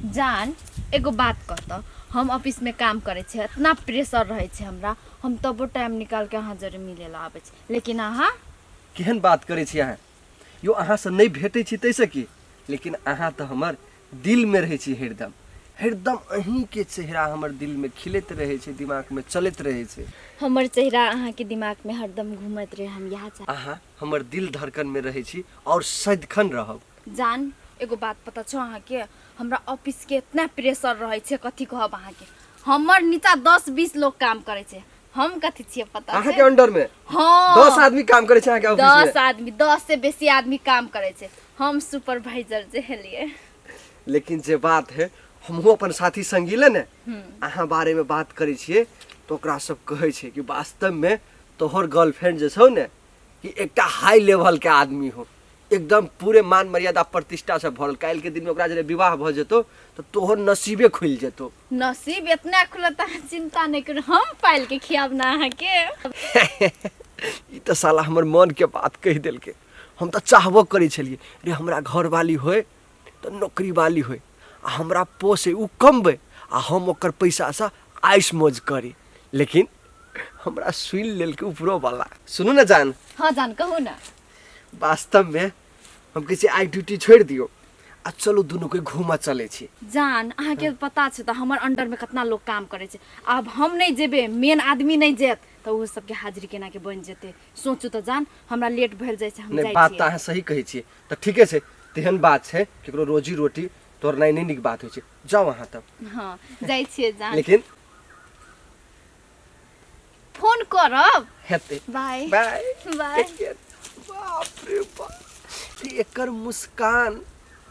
जान, एगो बात कहत, हम ऑफिस में काम करै छियै, इतना प्रेशर रहै छै हमरा, हम तबो टाइम निकाल के अहाँ जरे मिले ला आबै छी, लेकिन अहाँ केहन बात करै छी अहाँ यो? अहाँसँ नहि भेटै छी ताहिसँ की, लेकिन अहाँ तऽ हमर दिलमे रहै छी हरदम हरदम। अहीँके चेहरा हमर दिलमे खिलैत रहै छै, दिमागमे चलैत रहै छै। हमर चेहरा अहाँके दिमागमे हरदम घूमैत रहै, हम इएह चाहै। अहाँ हमर दिल धड़कनमे रहै छी आओर सदिखन रहब। जान, एगो बात पता छौ अहाँके? हमरा ऑफिसके इतना प्रेशर रहै छै, कथी कहब अहाँके। हमर नीचा 10-20 लोग काम करै छै। हम कथी छियै पता अहाँके छै? अंडर में? हाँ। 10 आदमी काम करै छै अहाँके ऑफिस 10 में? आदमी, 10 से बेसी आदमी काम करै छै। हम सुपरवाइजर जे हेलिए। लेकिन जे बात है, हमहूँ अपन साथी संगी ले ने अहाँ बारे में बात करै छियै तऽ ओकरा सब कहै छै कि वास्तव में तोहर गर्लफ्रेंड जे छौ ने कि एकटा हाई लेवल के आदमी हो, एकदम पूरे मान मर्यादा प्रतिष्ठा से भरल। काल्हि के दिन में ओकरा जरे विवाह भऽ जेतौ तऽ तोहर नसीबे खुलि जेतौ। नसीब इतना खुलत, अहाँ चिंता नहीं करू, हम पाइल के खियाब ना अहाँके। ई तऽ साला हमर मन के बात कहि देलकै। हम तऽ चाहबो करै छलियै रे, हमरा घरवाली होय तऽ नौकरी वाली होय आ हमरा पोसे, उ कमबै आ हम ओकर पैसासँ आइस मौज करी। लेकिन हमरा सुनि लेलकै उपरो वाला। सुनू ने जान। हाँ जान, कहू ना। वास्तवमे हम कहै छी, आइ ड्यूटी छोड़ि दियौ आ चलू दुनू कोइ घूमऽ चलै छी। जान, अहाँके पता छै तऽ हमर अंडरमे कतना लोग काम करै छै। आब हम नहि जेबै, मेन आदमी नहि जेत तऽ ओहो सबके हाजिरी केना के बनि जेतै, सोचू तऽ। जान, हमरा लेट भेल जाइ छै, हम नहि जाइ बात तऽ छियै। अहाँ सही कहै छियै। तऽ ठीके छै, तेहन बात छै, केकरो रोजी रोटी तोड़नाइ नहि नीक बात होइ छै। जाउ अहाँ तब। हँ, जाइ छियै जान। लेकिन फोन करब। हेतै। बाय। बाय। बाय। बाप रे बाप, ई एकर मुस्कान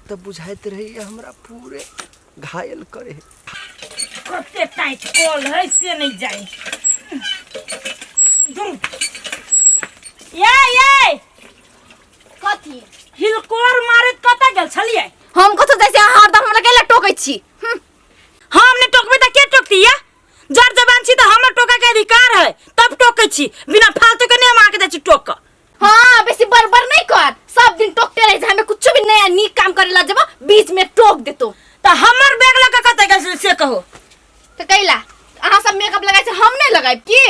तऽ बुझाइत रहैए हमरा पूरे घायल करे है। कते टाइट कल है से नहीं जाए दूर। ये ये कथी? हिलकोर मारे कतऽ गेल छलियै? हम कथो जाइ छी, अहाँ हरदम हमरा कैला टोकै छी? हम नहीं टोकबै तऽ के टोकती? ये जर जबान छी तऽ हमर टोका के अधिकार है तब टोकै छी, बिना फालतू के नहीं हम आके जाइ छी टोक कऽ। हाँ, बेसी बड़बड़ नहीं कर, सब दिन टोकते रहे छै। हमें कुछ भी नया नीक काम करे ला जब बीच में टोक देतो। तऽ हमर बैग लऽ कऽ कतऽ गेल छलियै से कहू। तऽ कैला अहाँ सब मेकअप लगाइ छै, हम नहीं लगाइब की?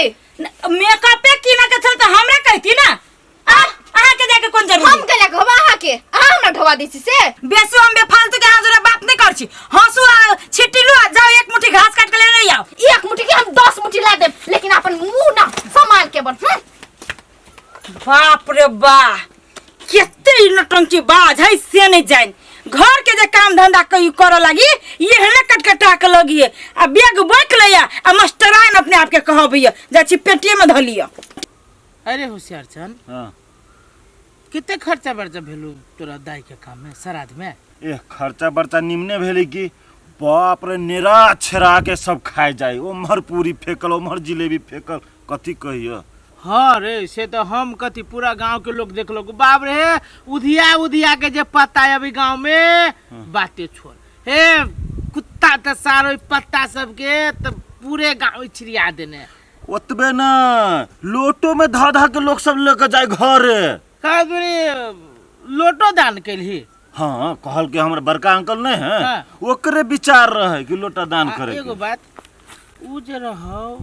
मेकअपे किनऽ के छल तऽ हमरा कहती ना, आ अहाँ के जाके कोन जरूरी? हम कैला कहब अहाँ के? अहाँ हमरा ढवा दै छी से। बेसी हम बेफालतू के अहाँ जोरे बात नहीं कर छी। हंसू आ छिट्टी लू आ जाओ, एक मुट्ठी घास काट के लेने आओ। एक मुट्ठी के हम 10 मुट्ठी ला देब, लेकिन अपन मुंह ना संभाल के बन। बाप रे बा, केते ई नौटंकी बाज है से नहीं जान। घर के जे काम धंधा कहीं करे लगी एहने कटकटा के लगी आ बैग बैक लैया आ मास्टराइन अपने आप के कहबैया, जाइ छी पेटिए में धलिया। अरे होशियार छन। हाँ। कते खर्चा बर्चा भेलू तोरा दाई के काम में, श्राद्ध में? ए, खर्चा बर्चा निमने भेलै कि। बाप रे, नेरा छेरा के सब खाए जाए। ओम्हर पूरी फेकल, ओम्हर जिलेबी फेकल, कथी कहियो। हाँ रे, से तो हम कथी, पूरा गांव के लोग देखलक। बाप रे, उधिया उधिया के जे पत्ता है अभी गांव में। बाते छोड़, हे कुत्ता तऽ सारो पत्ता सबके तऽ पूरे गांव छिड़िया देने। ओतबे न, लोटो में धा धा के लोग सब लेके जाए घरे। कहा दूरी लोटो दान केलही? हाँ, कहल के हमर बड़का अंकल नहीं है, हाँ। ओकरे विचार रहे कि लोटा दान आ, करे एगो के। बात, उ जे रहो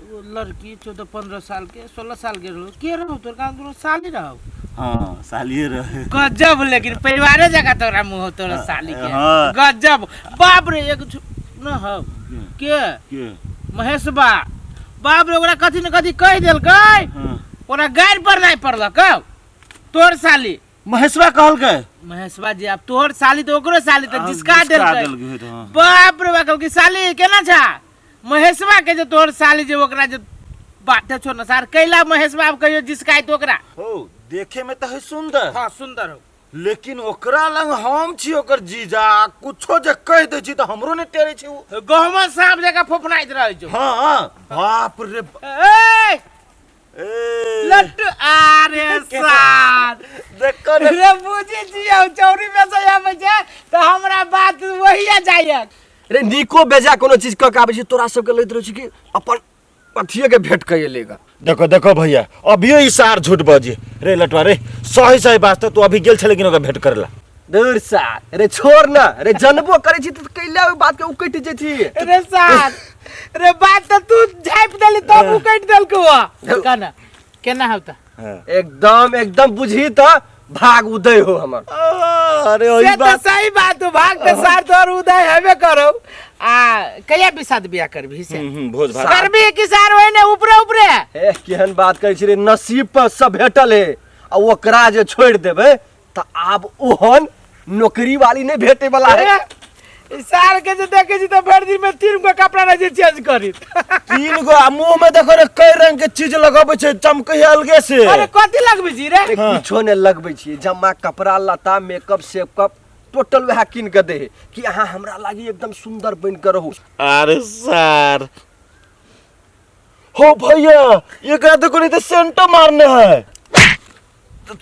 वो लड़की 14-15 साल के, 16 साल के रहो, के रहो तोर गाँव दुनो साली रहो? हाँ, सालिए रहे। गजब, लेकिन परिवारे जगह तोरा मुँह तोरा साली के। हाँ। गजब, बाप रे। एक न हो के? के? महेश बा। बाप रे, ओकरा कथी न कथी कहि देलकै। हाँ। ओकरा गारि पर नहीं पड़लक तोर साली। महेशवा कहलकै? महेशवा जी, आब तोहर साली तऽ ओकरो साली तऽ हाँ, जिसका जिसका देलकै। देलकै तऽ, हाँ। बाप रे बाप, कहलकै साली केना छा महेशवा के, जे तोहर साली जे ओकरा जे बाटे छो न सार कैला महेशवा आब कहियो जिसकाय तो ओकरा। हो, देखे में तऽ है सुंदर। हाँ, सुंदर हो। लेकिन ओकरा लंग हम छी ओकर जीजा, कुछो जे कहि दै छी तऽ हमरो नहि टेरै छै उ। गहुमा साँप जकाँ फोफनाइत रहै छौ। हाँ, बाप रे ए ए लट्टू, अरे सार देखो ने। रे बुझी छियौ, चौरी में से आबै छै तऽ हमरा बात वही जाइए। रे, नीको बेजा कोनो चीज कऽ के आबै छै, तोरा सबके लैत रहै छै कि अपन अथिए के भेंट कइए लेगा। देखो देखो भैया, अभियो ई सार झूठ बजे रे। लटवा रे, सही सही बात तू अभी गेल छले कि ओकरा भेंट करेला? दूर सार, रे छोड़ ना रे, जनबो करै छी तऽ कैला ओहि बात के उकटि जेती। रे सार रे, बात तऽ तू झापि देली तब उ कटि देलकौ। केना केना होता? हाँ। एकदम एकदम बुझी तऽ भाग उदय हो हमर। अरे ओही से तऽ बात सही बात हो, भाग तऽ सार तोहर उदय हेबे करो। आ कहिया बिसाद बियाह करबही से? भोज भात करबी कि सार ओहिने ऊपरे ऊपरे? ए केहन बात करै छी रे, नसीब पर सब भेटल है आ ओकरा जे छोड़ि देबै तऽ आब ओहन नौकरी वाली नहि भेटे वाला है। ए, ई सार के जे देखे छी तऽ भरि दिन में तीन गो कपड़ा रहै छै चेंज करी। तीन गो आ मुंह में देखो रे, कई रंग के चीज लगाबै छै, चमकै है अलगे से। अरे कथी लगबै छी रे? अरे कुछो नहि लगबै छियै, जमा कपड़ा लत्ता मेकअप सेकअप टोटल वएह कीन के दे है कि अहाँ हमरा लागी एकदम सुंदर बनि के रहू। अरे सर हो भैया, एकरा देखो नहीं तो सेंटो मारने है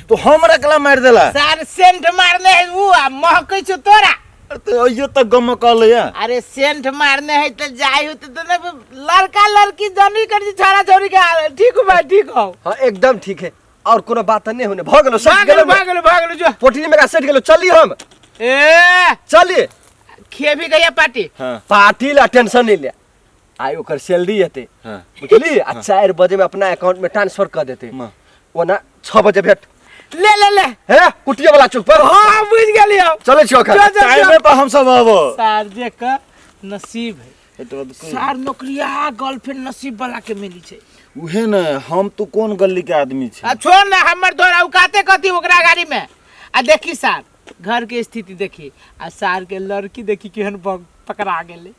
तो हमरा कला मार देला। सार सेंट मारने है ऊ आ महकै छौ तोरा। तो अइयो तक गमकल है। अरे सेंट मारने है तो जाय हो तो ना लड़का लड़की जनी कर छोरा छोरी के हाल। ठीक हो भाई, ठीक हो। हाँ एकदम ठीक है, और कोनो बात नहीं होने, भऽ गेलो, सटि भाग गेलो, गेलो। भाग गेलो, भाग गेलो जो। पोटरी में सटि गेलो, चली हम। ए चली। खेबी गया पार्टी? हाँ। पार्टी ला टेंशन नहीं ले, आइ ओकर सैलरी एतै। हाँ। बुझली? आ 4 बजे में अपना अकाउंट में ट्रांसफर कर देते। हाँ। ओना 6 बजे भेट ले ले ले। हे कुटिया वाला चौक पर। हाँ बुझ गेली हम। चलै छी अखन। चल, चल, चल। टाइमे पर हम सब आबो। सार जे का नसीब है। एतबा तऽ सार नौकरिया गर्लफ्रेंड नसीब वाला के मिली छै। उहे ने, हम तो कोन गली के आदमी छी। आ छोड़ ना, हमर तोरा औकाते कथी ओकरा गाड़ी में। आ देखी सार घर के स्थिति देखी आ सार के लड़की देखी केहन पकड़ा गेलै।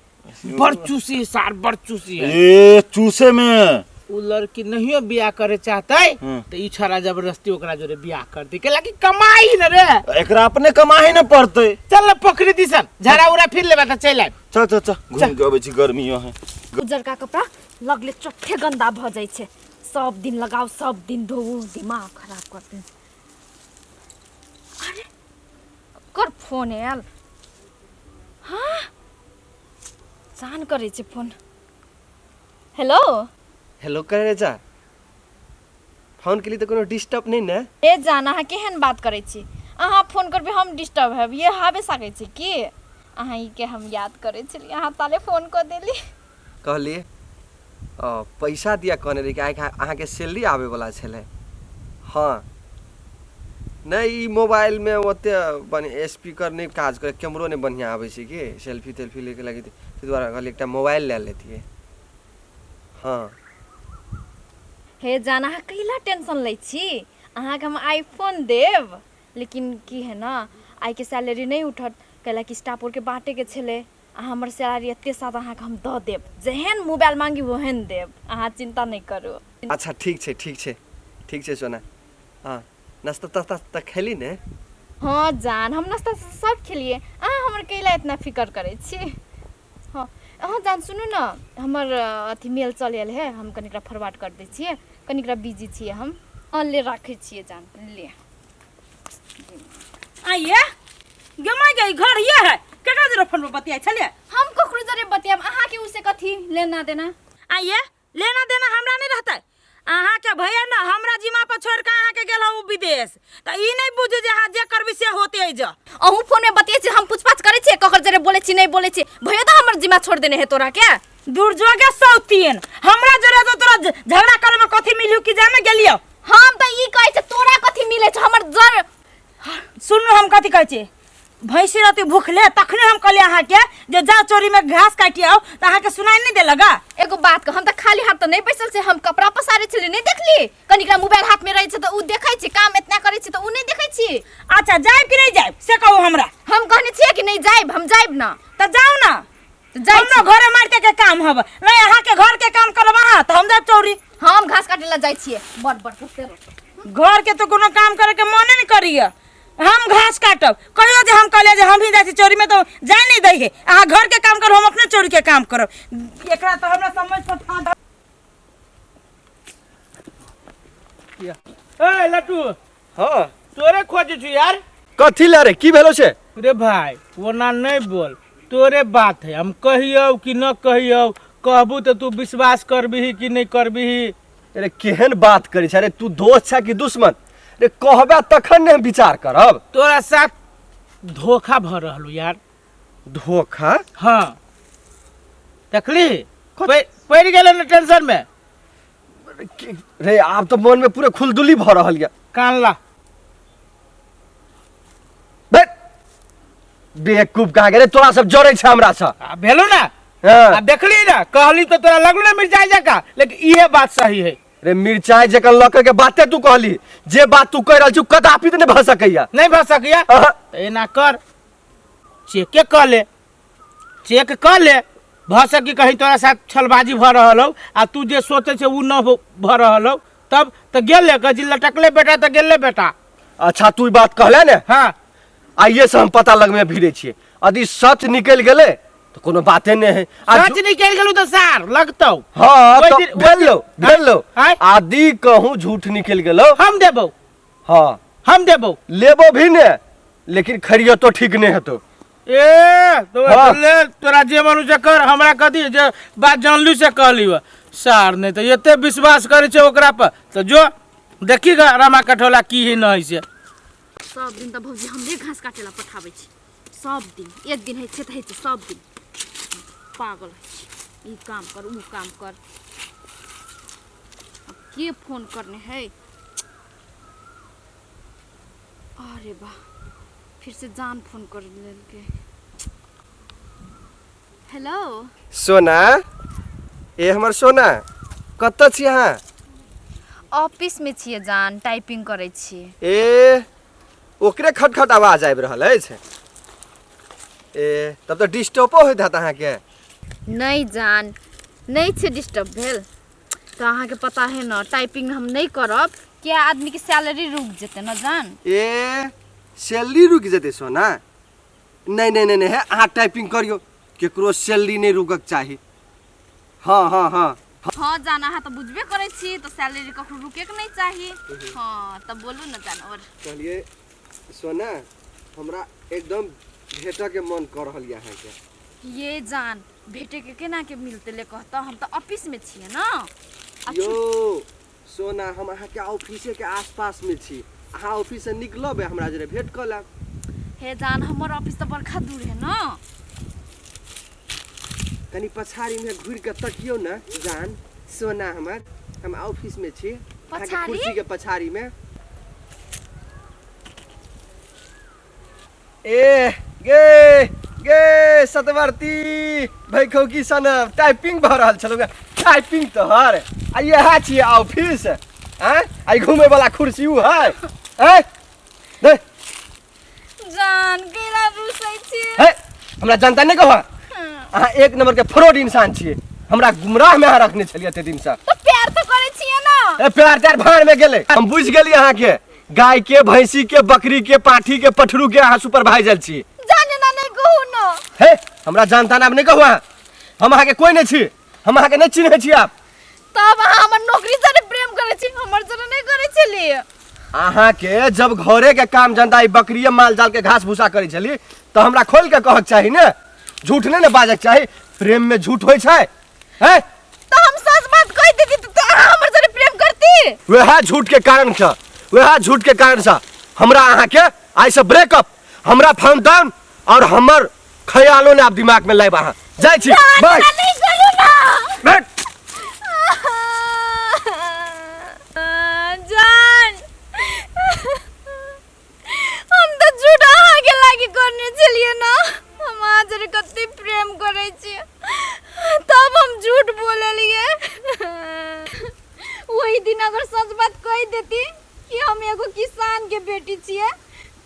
बड़ चूसी है सार, बड़ चूसी है। ए चूसे में उ लड़की नहियो बियाह करे चाहते तो ई छोरा जबरदस्ती ओकरा जोरे बियाह कर दी, केला कि कमाई न रे। एकरा अपने कमाई न पड़ते। चल न पोखरी दिसन झाड़ा उड़ा फिर लेबा त चल आब। चल चल चल, घूम के अबै छी, गर्मियो है। उजरका कपड़ा लगले चट्ठे गंदा भ जाइ छै, सब दिन लगाओ सब दिन धोऊ, दिमाग खराब कर दे। अरे कर फोन आयल। हाँ जान करै छै फोन। हेलो। हेलो करे जा, फोन के लिए तऽ कोनो डिस्टर्ब नहीं ने? ए जान, अहाँ केहन बात करै छी? अहाँ फोन करबै हम डिस्टर्ब हेब, ये हाबे सकै छै की? अहाँ ई के हम याद करै छली, अहाँ ताले फोन कऽ देली। कहली पैसा दिया कहने रही कि आइ अहाँके सैलरी आबै वाला छलै। हाँ नहि, ई मोबाइलमे ओते बढ़िआँ स्पीकर नहि काज करै, कैमरो नहि बढ़िआँ आबै छै कि सेल्फी तेल्फी लैके लागि, ताहि दुआरे कहलियै एकटा मोबाइल लए लेतियै। हाँ हे जान, अहाँ कैला टेंशन लै छी? अहाँके हम आईफोन देब, लेकिन की है ना आइके सैलरी नहि उठत, कैला कि स्टाफ आरके बाँटेके छलै आ हमर सैलरी एते साथ अहाँके हम दऽ देब, जेहन मोबाइल मांगी ओहन देब, अहाँ चिंता नहि करू। अच्छा ठीक छै, ठीक छै, ठीक छै सोना। हाँ नाश्ता तास्ता तऽ खेली ने? हाँ जान, हम नाश्ता सब खेलिए, अहाँ हमर कैला इतना फिकर करै छी? हाँ हाँ जान सुनू न, हमर अथी मेल चल आयल है, हम कनिकरा फॉरवर्ड कर दै छियै, कनिकरा बिजी छियै हम। हाँ ले राखै छियै जान, ले। आइए गमा गई घर ये है, केकरा जरे फोन पर बतियाइ छलियै? हम ककरो जरे बतियाब, अहाँके उसे कथी लेना देना? आइए लेना देना हमरा नहीं रहतै, अहाँके भैया न हमरा जिम्मा पर छोड़ के अहाँके गेल हँ विदेश, तऽ ई नहीं बुझू जे अहाँ जे करबी से होते अइ जा। अहूँ फोन में बतियाइ छी, हम पूछपाछ करै छियै ककर जरे बोलै छी नहीं बोलै छी, भैया तऽ हमर जिम्मा छोड़ देने है तोरा के। दुर्जोगे सौतीन, हमरा जरे तो तोरा झगड़ा करे में कथी मिलियो कि जाने गेलियो? हम तऽ ई कहै छी तोरा कथी मिलै छै हमर जर। सुनू हम कथी कहै छी, भैंसी रहती भूखले तखने हम कहलियै अहाँके जे जाओ चोरी में घास काटि आउ, तऽ अहाँके सुनाई नहीं देलक गा? एगो बात कह, हम तऽ खाली हाथ तऽ नहीं बैसल छी, हम कपड़ा पसारै छली नहीं देखली? कनिकरा मोबाइल हाथ में रहै छै तऽ उ देखै छी, काम एतना करै छी तऽ उ नहीं देखै छी। अच्छा जायब कि नहीं जायब से कहू हमरा? हम कहने छियै कि नहीं जायब, हम जायब ना। तऽ जाउ ना। तऽ जाइ हमरो छी। घरे मारते के काम हब नहीं, अहाँके घर के काम करब अहाँ तऽ हम जायब चौरी। हम घास काटे ला जाइ छियै, बड़ बड़ करते रहो। घर के तो कोनो काम करे के मने नहीं करिए, हम घास काटब कहियो जे हम कहलियै जे हम ही जाइ छी चोरी में तो जाय नहीं दै है, अहाँ घर के काम करू हम अपने चोरी के काम करब। एकरा तो हमरा समझ पर था। ए लट्टू। हाँ तोरे खोजे छु यार। कथी ला रे, की भेलो छै? रे भाई ओना नहीं बोल, तोरे बात है, हम कहियौ कि न कहियौ, कहबू तो तू विश्वास करबिही कि नहीं करबिही? अरे केहन बात करै छै, अरे तू दोस्त छै कि दुश्मन रे? कहबे तखन ने हम विचार करब। तोरा साथ धोखा भऽ रहल यार। धोखा? हाँ, देखली पड़ि गेलै ने टेंशन में। रे आब तऽ मन में पूरे खुलदुली भऽ रहल यऽ। कान ला। बेवकूफ कहाँ गेलै, तोरा सब जरै छै हमरा सँ। आ भेलो ना। हाँ। आ देखली ना, कहली तो तोरा लगलो ना मिर्चाई जका, लेकिन इहे बात सही है। रे मिर्चाई जका लऽ के बाते तू कहली, जे बात तू कहि रहल छी कदापि तऽ नहि भऽ सकैया। नहीं भऽ सकैया। अहं। तऽ एना कर, चेके कऽ ले, चेक कऽ ले, भऽ सकी कहीं तोरा साथ छलबाजी भऽ रहल हो आ तू जे सोचै छै उ न भऽ रहल हो, तब तऽ गेले कह जी लटकले बेटा तऽ गेले बेटा। अच्छा तू ई बात कहले ने? हाँ। आइए से हम पता लगमे भिड़े छियै, यदि सच निकलि गेलै तऽ कोनो बाते नहि है। आ सच निकलि गेलौ तऽ सार लगतौ। हाँ, ओहि तऽ दिन- भेल लो, भेल लो। आँय? आदि कहूँ झूठ निकलि गेलौ। हम देबौ। हाँ। हम देबौ। लेबो भी ने, लेकिन खरियतो ठीक नहीं हेतो। ए तो हाँ। ले तोरा जे मन से कर, हमरा कथी जे बात जानलू से कहली बा। सार नहीं तो एते विश्वास करे छै ओकरा पर, तो जो देखी गा रामा कठोला की है न है से। सब दिन तऽ भौजी हमरे घास काटे ला पठाबै छै, सब दिन, एक दिन होइ छै तऽ होइ छै सब दिन। पागल होइ छै, ई काम कर ऊ काम कर। अब के फोन करने है? अरे वाह, फिर से जान फोन कर लेलकै। हेलो सोना, ए हमर सोना, कतऽ छी अहाँ? ऑफिस में छियै जान, टाइपिंग करै छी। ए ओकरे खटखट आवाज आबि रहल अछि। ए तब तऽ डिस्टर्बो होइत हैत अहाँके। नहि जान, नहि छै डिस्टर्ब भेल। तऽ अहाँके पता है न, टाइपिंग हम नहि करब क्या आदमीके सैलरी रुकि जेतै न जान। ए सैलरी रुकि जेतै सोना? नहि नहि नहि नहि, हे अहाँ टाइपिंग करियौ, केकरो सैलरी नहि रुकक चाही। हाँ हाँ हाँ। हाँ जान, अहाँ तऽ बुझबे करै छी तऽ सैलरी कखनो रुकेके नहि चाही। हाँ तऽ बोलू न जान। और कहलियै सोना, हमरा एकदम भेटऽके मन कऽ रहल यऽ अहाँके। ये जान, भेटे के केना के मिलते ले कहता, हम तऽ ऑफिस में छियै न। यो सोना, हम अहाँके ऑफिसे के आसपास में छी, अहाँ ऑफिस से निकलबै हमरा जरे भेंट कऽ लेब। हे जान, हमर ऑफिस तऽ बरखा दूर है न। कनी पछाड़ी में घुरि के तकियौ न जान सोना हमर, हम ऑफिस में छी, अहाँके पछाड़ी? कुर्सी के पछाड़ी में। ए गे गे सतवर्ती भैखौकी सन टाइपिंग भऽ रहल छलौ, टाइपिंग तोहर आ इएह छियै ऑफिस। आँय, आ ई घूमे वाला कुर्सी उ है। आँय दे जान केना रुसै छी? हे हमरा जनता नहि कहऽ, अहाँ एक नंबर के फ्रॉड इंसान छियै, हमरा गुमराह में अहाँ रखने छलियै एते दिन से। तऽ प्यार तऽ करै छियै न। ए प्यार त्यार भाड़ में गेलै, हम बुझि गेलियै अहाँके गाय के, भैंसी के, बकरी के, पाठी के, पठरू के अहाँ सुपरवाइजर छी। जाने ना नहीं कहू न। हे हमरा जानता नाम नहीं कहू अहाँ, हम अहाँके कोई नहीं छी, हम अहाँके नहीं चिन्है छी आप। तब अहाँ हमर नौकरी जरे प्रेम करै छी, हमर जरे नहीं करै छलियै। अहाँके जब घरे के काम धंधा ई बकरिये माल जाल के घास भूसा करै छली तऽ हमरा खोल के कहक चाही ने, झूठ नहीं ने बाजक चाही, प्रेम में झूठ होइ छै। हैं? तऽ हम सच बात कहि देती तऽ अहाँ हमर जरे प्रेम करती। वएह झूठ के कारण से, वएह झूठ के कारण से हमरा अहाँके आइ से ब्रेकअप, हमरा फोन डाउन और हमर ख्यालो ने आप दिमाग में लाइब। अहाँ जाइ छी, बाय। नहीं करू ना। बैठ। जान, हम तऽ झूठ अहाँके लागि करने छलियै न, हम अहाँ जरे कते प्रेम करै छी तब हम झूठ बोललियै। वही दिन अगर सच बात कहि देती कि हम एगो किसान के बेटी छियै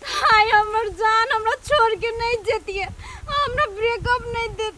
तऽ आइ हमर जान हमरा छोड़ के नहीं जतियै, हमरा ब्रेकअप नहीं देतियै।